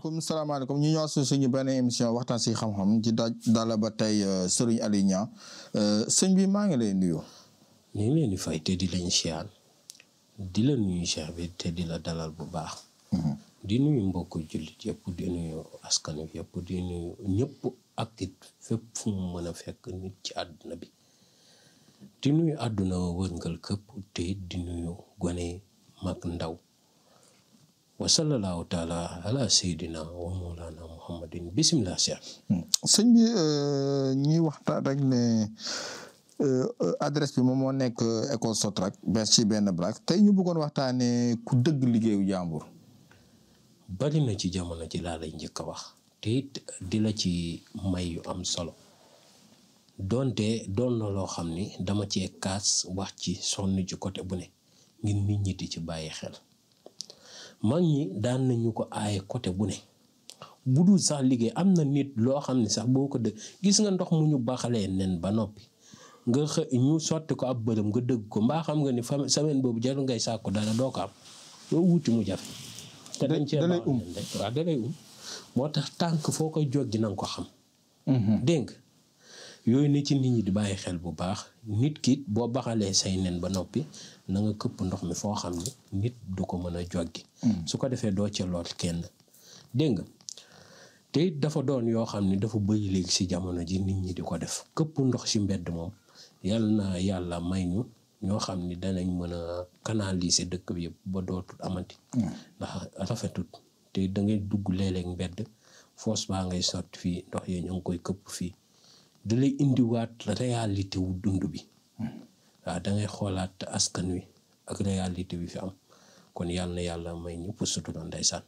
salaamaaleykum ñu ñëwaat suñu benn émission waxtaan si xam-xam ci dala ba tey Serigne Aliou Niang sëñ bi maa ngi lay nuyu. ñu ngi leen di fay te di lañ siyaal di la nuyu Cheikh bi te di la dalal bu baax. di nuyu mbokku jullit yëpp di nuyu askan wi yëpp di nuyu ñëpp ak it fépp fu mu mën a fekk nit ci àdduna bi di nuyu àdduna wërngal këpp te di nuyu gone mag ndaw. wa sallallahu taala ala sayyidina wa mawlana muhammadin bismillah Cheikh. sëñ bi ñuy waxtaan rek ne adresse bi moom moo nekk école Sotrac ci benn braak tey ñu bëggoon waxtaanee ku dëgg liggéeyu jàmbur. bari na ci jamono ji laa lay njëkk a wax te it di la ci may yu am solo donte doon na loo xam ni dama cee kaas wax ci sonn ci côté bu ne ngir nit ñi di ci bàyyi xel. mag ñi daan nañu ko aaye côté bu ne bu dul sax liggéey am na nit loo xam ne sax boo ko dëgg gis nga ndox mu ñu baxalee nen ba noppi nga ñu sotti ko ab bërëm nga dëgg ko mbaa xam nga ni semaine boobu jarul ngay sàkku dara doo ko am loo wuti mu jafe. te dañ cee baax waaw da lay moo tax tànk foo koy joggi na nga ko xam. dégg nga yooyu ne ci nit ñi di bàyyi xel bu baax nit ki boo baxalee say nen ba noppi na nga këpp ndox mi foo xam ne nit du ko mën a joggi. su ko defee doo ca lor kenn dégg nga te dafa doon yoo xam ne dafa bëri léegi si jamono ji nit ñi di ko def këpp ndox si mbedd moom yàlla may ñu ñoo xam ni danañ mën a canaliser dëkk bi yëpp ba dootul amati. ndax rafetut te da ngay dugg léeg-léeg mbedd foos baa ngay sotti fii ndox yee ñu ngi koy këpp fii da lay indiwaat réalité wu dund bi. waaw da ngay xoolaat askan wi ak réalité bi fi am kon yàlla na yàlla may ñëpp sutura ndeysaan.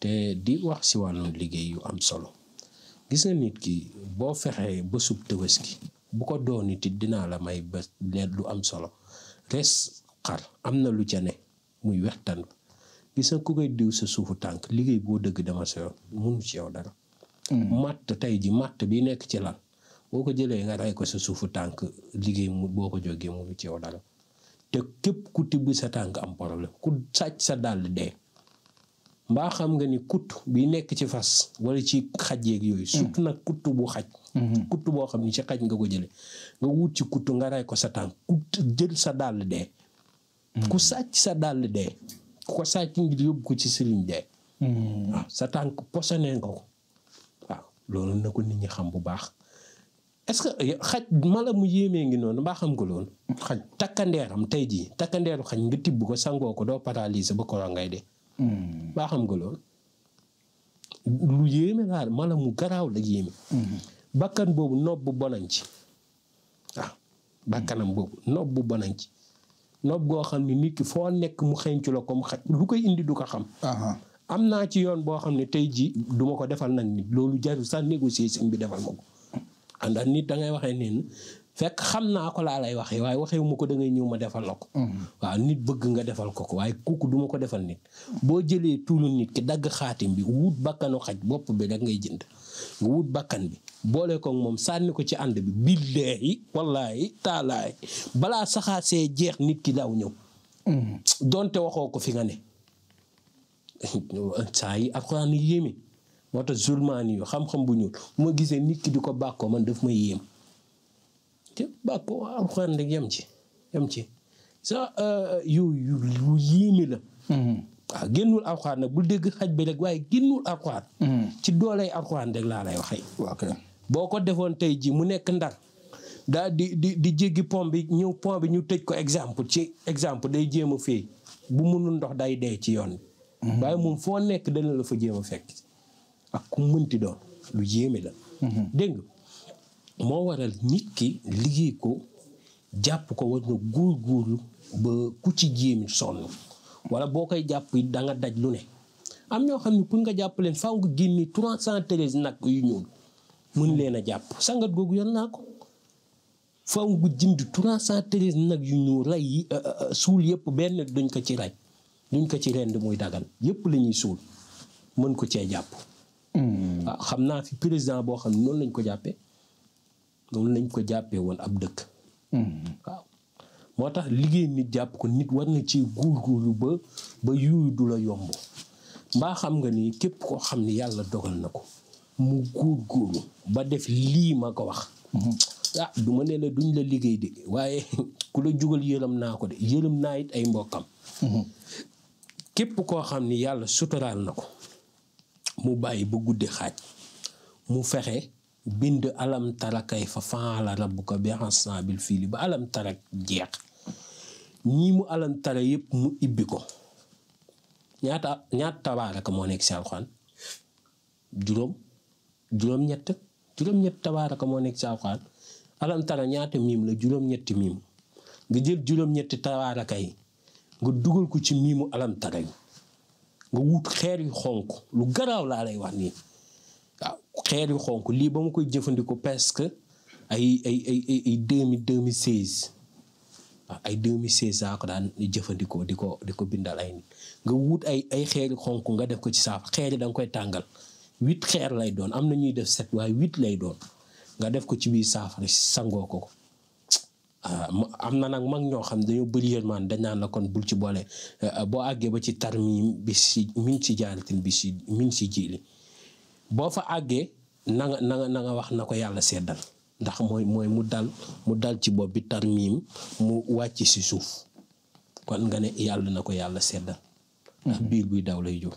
te di wax si wàllum liggéey yu am solo gis nga nit ki boo fexee ba sub Tabaski bu ko doon it dinaa la may ba leer lu am solo res xar am na lu ca ne muy wextan gis nga ku koy diw sa suufu tànk liggéey boo dëgg dama sa yoon mënu ci yow dara. matt tey ji matt bi nekk ci lal boo ko jëlee nga rey ko sa suufu tànk liggéey mu boo ko jógee mënu ci yow dara te képp ku tibb sa tànk am problème ku sàcc sa dàll dee. mbaa xam nga ni kutt bi nekk ci fas wala ci xaj yeeg yooyu. surtout nag kutt bu xaj. kutt boo xam ni ci xaj nga ko jëlee nga wut ci kutt nga rey ko sa tànk kutt jël sa dàll dee. ku sàcc sa dàll dee ku ko sàcc ngir yóbbu ko ci sëriñ dee. waaw sa tànk posone nga ko waaw loolu na ko nit ñi xam bu baax. est-ce que xaj mala mu yéemee ngi noonu mbaa xam nga loolu. xaj takkandeeram tey jii takkandeeru xaj nga tibb ko sangoo ko doo paralyser ba ko ngay dee. baa xam nga loolu lu yéeme laa mala mu garaaw la yéeme. bakkan boobu nopp bu bonañ ci waaw bakkanam boobu nopp bu bonañ ci nopp goo xam ne nit ki foo nekk mu xeeñcu la comme xaj lu koy indi du ko xam. am naa ci yoon boo xam ne tey jii duma ko defal nag nit loolu jarul sax négocier sëñ bi defal ma ko. ndax nit da ngay waxee neen fekk xam naa ko laa lay waxee waaye waxee mu ko da ngay ñëw ma defal la ko. waaw nit bëgg nga defal ko waaye kooku duma ko defal nit. boo jëlee tuulu nit ki dagg xaatim bi wut bakkanu xaj bopp bi rek ngay jënd nga wut bakkan bi boole ko moom sànni ko ci ànd bi billaahi wallaahi taalaahi balaa saxaasee jeex nit ki daaw ñëw. donte waxoo ko fi nga ne. saa yi alxuraan yi yéeme moo tax zulmaani yu xam-xam bu ñuul ma gisee nit ki di ko bàkkoo man daf ma yéem. te bàkkoo alxuraan rek yem ci sa yooyu lu yéeme la. waaw génnul alxuraan nag bul dégg xaj bi rek waaye génnul alxuraan. ci dooley alxuraan rek laa lay waxee. boo ko defoon tey ji mu nekk ndar daa di jéggi pont bi ñëw pont bi ñu tëj ko exemple day jéem a fee bu mënul ndox day dee ci yoon bi. waaye moom foo nekk dana la fa jéem a fekk ak ku mënti doon lu yéeme la. dégg nga moo waral nit ki liggéey ko jàpp ko war na góorgóorlu ba ku ci jéemi sonn wala boo koy jàpp da nga daj lu ne. am ñoo xam ne pour nga jàpp leen faaw nga génne 313 nag yu ñuul mën leen a jàpp sangat googu yor naa ko faaw nga jënd 313 nag yu ñuul rey yi suul yëpp benn duñ ko ci rey duñ ko ci rend muy dagan yëpp la ñuy suul mën ko cee jàpp. waaw xam naa fi président boo xam ne noonu lañ ko jàppee noonu lañ ko jàppee woon ab dëkk. waaw moo tax liggéey nit jàpp ko nit war na ci góorgóorlu ba yooyu du la yomb mbaa xam nga ni képp koo xam ni yàlla dogal na ko mu góorgóorlu ba def lii ma ko wax du ma ne la duñ la liggéey de waaye ku la jugal yërëm naa ko de yërëm naa it ay mbokkam képp koo xam ni yàlla suturaal na ko mu bàyyi ba guddi xaaj mu fexe bind alam tara kayfa fa'ala rabbuka bi ashabil fiil ba alam tara jeex ñii mu alam tara yëpp mu ibbi ko ñaata tabaaraka moo nekk ci alxuraan juróom-ñett tabaaraka moo nekk ci alxuraan alam tara ñaata miim la juróom-ñetti miim nga jël juróom-ñetti tabaaraka yi nga dugal ko ci miimu alam tara yi nga wut xeer yu xonk lu garaaw laa lay wax nii waaw xeer yu xonk lii ba ma koy jëfandikoo presque ay 2016 waaw ay 2016 saa ko daan jëfandikoo di ko bindal ay nit nga wut ay xeer yu xonk nga def ko ci saaf xeer yi da nga koy tàngal 8 xeer lay doon am na ñuy def 7 waaye 8 lay doon nga def ko ci biir saafara sangoo ko am na nag mag ñoo xam dañoo bëri yërmaan dañ naan la kon bul ci boole boo àggee ba ci tarmiim bi si min si jaaratin bi si min si jiili boo fa àggee na nga wax na ko yàlla seddal ndax mooy mu dal ci bopp bi tarmiim mu wàcc si suuf kon nga ne yàlla na ko yàlla seddal ndax biir buy daw lay jur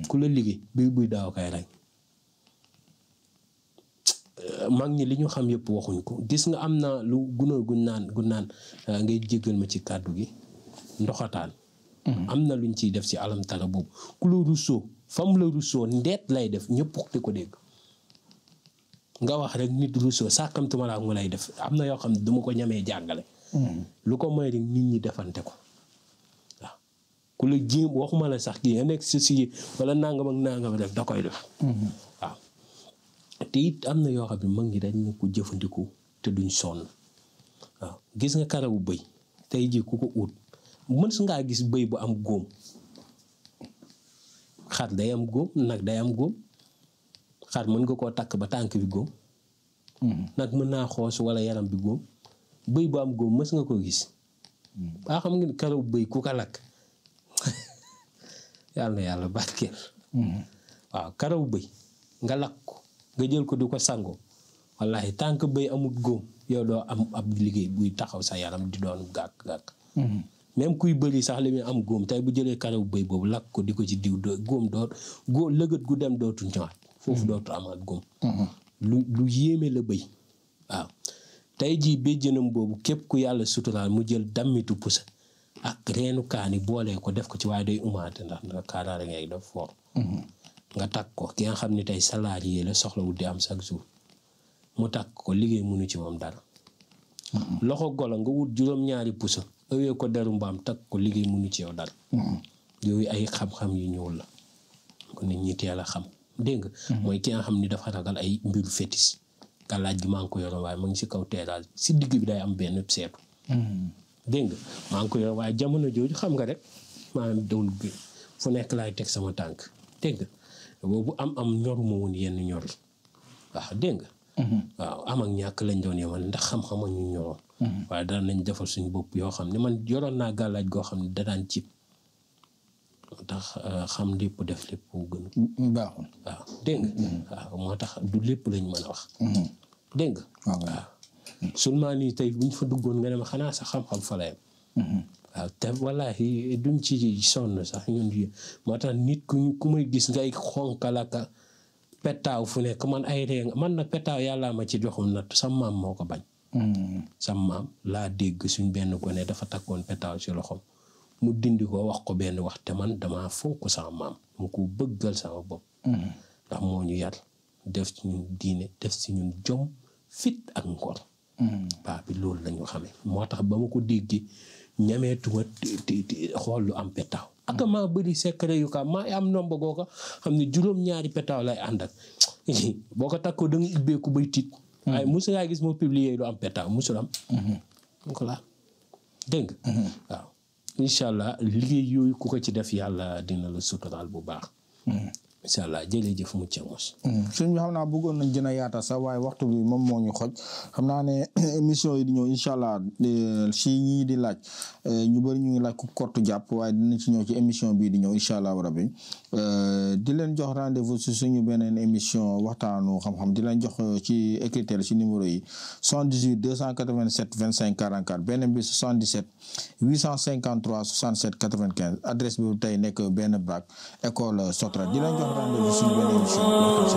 ku la liggéey biir buy daw kay rey mag ñi li ñu xam yëpp waxuñ ko gis nga am na lu gunóor gu naan ngay jéggal ma ci kàddu gi ndoxataan am na luñ ciy def ci alam tara boobu ku la russoo fam la russoo ndeet lay def ñëpp di ko dégg nga wax rek nit russoo sàkkamtuma laa mu lay def am na yoo xam ne duma ko ñamee jàngale lu ko may rek nit ñi defante ko waaw ku la jéem waxuma la sax kii nga nekk si wala nangam ak nangam def da koy def waaw te it am na yoo xam ne mag ñi dañ ne ko jëfandikoo te duñ sonn waaw gis nga karawu bëy tey jii ku ko ut mën su ngaa gis bëy bu am góom xar day am góom nag day am góom xar mën nga koo takk ba tànk bi góom nag mën naa xoos wala yaram bi góom bëy bu am góom mës nga ko gis baa xam nga ni karawu bëy ku ko lakk yàlla na yàlla barkeel waaw karawu bëy nga lakk ko nga jël ko di ko sangoo wallahi tànk bëy amul góom yow doo am ab liggéey buy taxaw sa yaram di doon gàkk-gàkk même kuy bëri sax li muy am góom tey bu jëlee karaw bëy boobu lakk ko di ko ci diw góom lëgët gu dem dootu ñëwaat foofu dootu amaat góom lu yéeme la bëy waaw tey jii béjjënam boobu képp ku yàlla suturaal mu jël dammitu pusa ak reenu kaani boolee ko def ko ci waaye day umaate ndax kaaraare ngay def foor nga takk ko ki nga xam ne tey salarié la soxlawul di am chaque jour mu takk ko liggéey mënu ci moom dara loxo golo nga wut juróom-ñaari pusa ëwee ko deru mbaam takk ko liggéey mënu ci yow dara yooyu ay xam-xam yu ñuul la kon nit ñi teel a xam dégg nga mooy ki nga xam ni dafa ragal ay mbiru fétis gàllaaj gi maa ngi ko yoroon waaye ma ngi si kaw terrasse si digg bi day am benn seetu dégg nga maa ngi ko yoroon waaye jamono jooju xam nga rek maanaam dawul bi fu nekk laay teg sama tànk dégg nga boobu am ñoruma woon yenn ñor yi waaw dégg nga waaw am ak ñàkk lañ doon yemal ndax xam-xam ak ñu ñoroon waaye daan nañ defal suñu bopp yoo xam ne man yoroon naa gàllaaj goo xam ne da daan cib moo tax xam lépp def lépp gën baaxul waaw dégg nga waaw moo tax du lépp lañ mën a wax dégg nga waaw seulement nii tey buñ fa duggoon nga ne ma xanaa sax xam-xam fa la yem waaw te wallaahi duñ ci sonn sax ñun moo tax nit ku may gis ngay xonkalaka petaaw fu nekk man ay ree man nag petaaw yàllaa ma ci joxum natt sam maam moo ko bañ sam maam laa dégg suñ benn gone dafa takkoon petaaw ci loxom mu dindi ko wax ko benn wax te man dama fonk sama maam mu ko bëggal sama bopp ndax moo ñu yar def ci ñun diine def ci ñun jom fit ak ngor baa bi loolu lañu xamee moo tax ba ma ko déggee ñameetuma xool lu am petaaw ak maa bëri secret yu ka maa am nomba goo ko xam ne juróom-ñaari petaaw lay ànd ak boo ko takkoo da nga ubbeeku bay tiit waaye mosu ngaa gis moo publier lu am petaaw mosul am ko laa dégg nga waaw incha allah liggéey yooyu ku ko ci def yàlla dina la suturaal bu baax incha allah jërëjëf mucc ak mos. suñ bi xam naa bëggoon nañ gën a yaatal sax waaye waxtu bi moom moo ñu xoj xam naa ne émission yi di ñëw incha allah si ñii di laaj ñu bëri ñu ngi laaj ku kortu jàpp waaye dinañ ci ñëw ci émission bii di ñëw incha allah rabbi di leen jox rendez-vous si suñu beneen émission waxtaanu xam-xam di leen jox ci écriture ci numéro yi 78 287 25 44 beneen bi 77 853 67 95 adresse bi tey nekk benn bac école Sotra di leen jox rendez-vous suñu beneen émission waxtaan